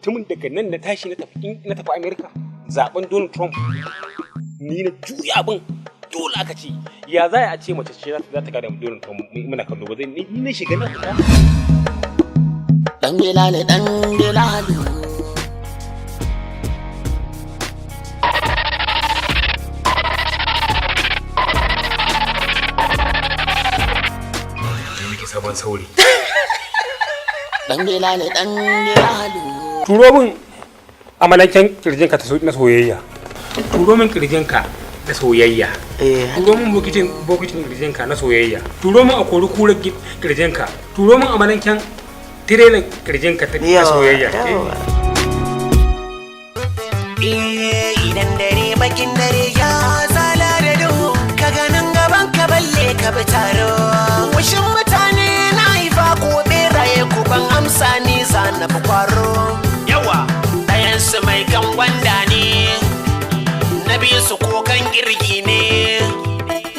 Mutumin daga nan na tashi na tafi, na tafi America zaben Donald Trump, ni na juya abin. Dole aka ce ya za a ce mace ce za ta gada Donald Trump, muna kallo ba zai ni na shiga na fita. Dan Bilal, dan Bilal. Nake sabon sauri. Dan Bilal, dan Bilal. Turo min amalanken kirjinka ta na soyayya. Turo min kirjinka na soyayya. Turo min bokitin kirjinka na soyayya. Turo min akori kura kirjinka. Turo min amalanken tirelan kirjinka ta soyayya. Idan dare bakin dare ya tsala da duhu, ka ganin gaban ka balle ka bi taro. Washin mutane na haifa ko beraye ko ban amsa ni za na fi kwaro. Yawa ɗayansu mai kan gwanda ne, na biyu su kokan kirgi ne,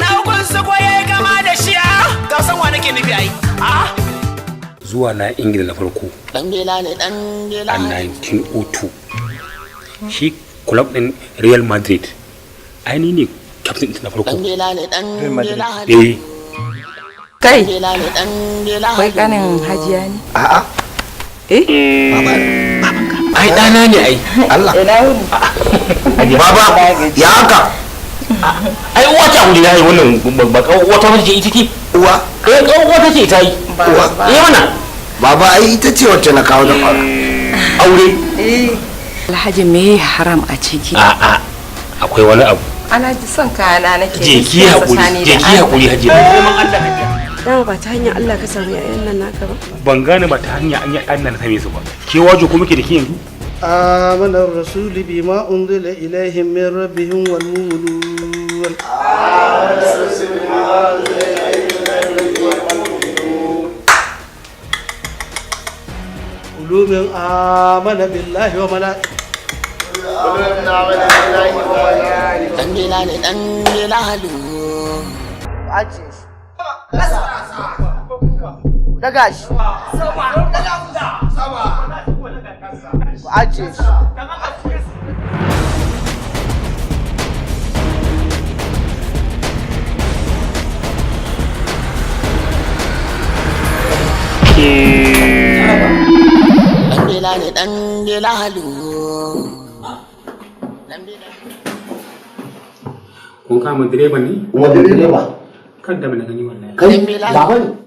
na ukun su ko yayi kama da shi. A ka san wa nake nufi ai a Zuwa na Ingila na farko Dan Bilal, dan a Bilal. 1902, shi club din Real Madrid, ai ni ne captain din na farko. Dan Bilal, dan Bilal. Eh. Kai, Bilal, dan Bilal. Kai kanin Hajiya ne? A'a. Eh? Baba. Ai ɗana ne ai. Allah. Ina wuni? Baba, ya haka? Ai uwa ta wuri na yi wannan ba wata wata ce ita ce. Uwa. Eh, wata ce ta yi. Uwa. Eh mana. Baba, ai ita ce wacce na kawo da fara. Aure. Eh. Alhaji, me haram a ciki? A'a, akwai wani abu. Alhaji, son kayana nake. Je ki hakuri, je ki hakuri Hajiya. Neman Allah, Hajiya. Dama ba ta hanyar Allah ka samu yayan nan naka ba. Ban gane ba ta hanya an yi an na same su ba. Ke wajo ko muke da ke yanzu? آمن الرسول بما أنزل إليهم من ربهم والمؤمنون. كل من آمن بالله وملائكته. Dan Bilal, dan Bilal. Ajiye shi. Daga shi. Ku ajiye shi. Dan Bilal, dan Bilal. Dan Bilal. Kun kama direban ne? Wanda direba? Kan da na gani wallahi. Kai, baba ne.